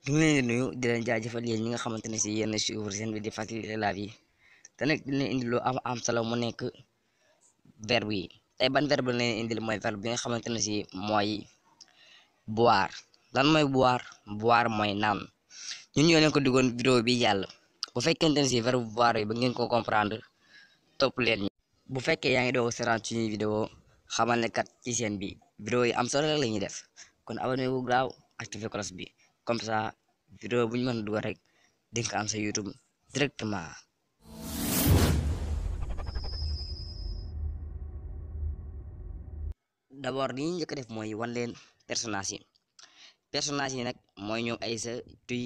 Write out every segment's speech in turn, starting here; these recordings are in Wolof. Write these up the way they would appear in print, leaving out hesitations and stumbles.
ñu ngi leen di nuyu di leen jaajëfal yéen ñi nga xamante ne si yéen a suivre seen bi di faciliter la vie te nag di leen indi lu am solo mu nekk verbe yi tey ban verbe la leen indil mooy verbe bi nga xamante ne si mooy boire. lan mooy boire? Boire mooy naan ñun ñoo leen ko diggoon vidéo bi yàlla bu fekkente ne si verbe boire yi ba ngeen ko comprendre topp leen ñi bu fekkee yaa ngi doog a seetaan suñuy vidéo xamal ne kat ci seen bi vidéo yi am solo la ñuy def kon abonné wu gaaw activé cloche bi comme ça vidéo bu ñu mën a dugal rek di nga am sa YouTube directement. D'abord li ñu njëkk a def mooy wan leen personnage yi nag mooy ñoom Aïssa tuy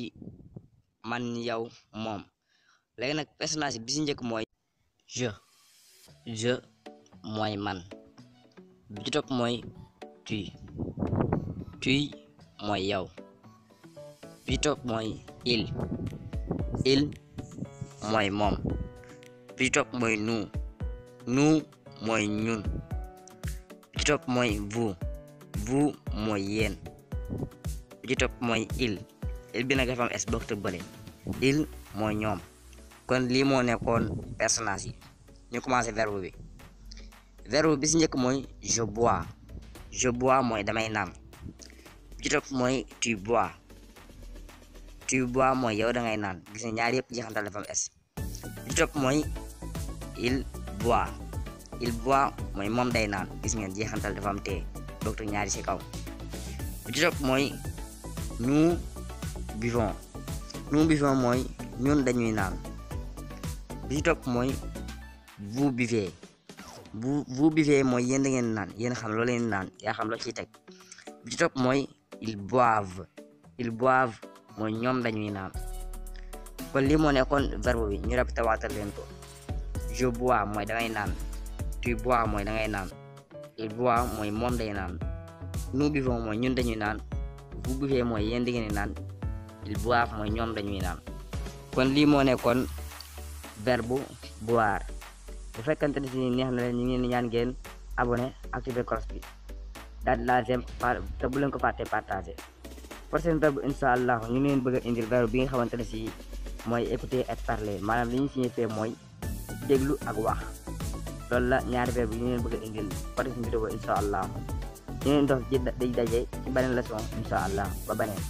man yow moom léegi nag personnage bi si njëkk mooy je mooy man bi ci topp mooy tuy mooy yow bi ci topp mooy il mooy moom bi ci topp mooy nous mooy ñun bi ci topp mooy vous mooy yéen bi ci topp mooy il bi nag dafa am s bokk te bële il mooy ñoom kon lii moo nekkoon personnage yi ñu commencé verbe bi si njëkk mooy je bois mooy damay naan bi ci topp mooy tu bois mooy yow dangay naan gis nga ñaar yëpp jeexantal dafa am s bi ci topp mooy il boit mooy moom day naan gis ngeen jeexantal dafa am tee bokk te ñaari ci kaw bi ci topp mooy nous buvons mooy ñun dañuy naan bi ci topp mooy vous buvez mooy yéen da ngeen naan yéen xam loo leen naan yaa xam loo ciy teg bi ci topp mooy ils boivent mooy ñoom dañuy naan kon lii moo nekkoon verbe bi ñu répété waatal leen ko je bois mooy damay naan tu bois mooy dangay naan il boit mooy moom day naan nous buvons mooy ñun dañuy naan vous buvez mooy yéen da ngeen naan ils boivent mooy ñoom dañuy naan kon lii moo nekkoon verbe boire bu fekkante ne si neex na leen ñu ngi ñaan ngeen abonné activé cloche bi daal di la j'aime te bu leen ko fàtte partagé prochain verbe incha allah ñu ngi leen bëgg a indil verbe bi nga xamante ne si mooy écouter et parler maanaam li ñu signifié mooy déglu ak wax loolu la ñaari verbe yi ñu leen bëgg a indil prochaine vidéo incha allah ñu leen dox daje ci beneen leçon incha allah ba beneen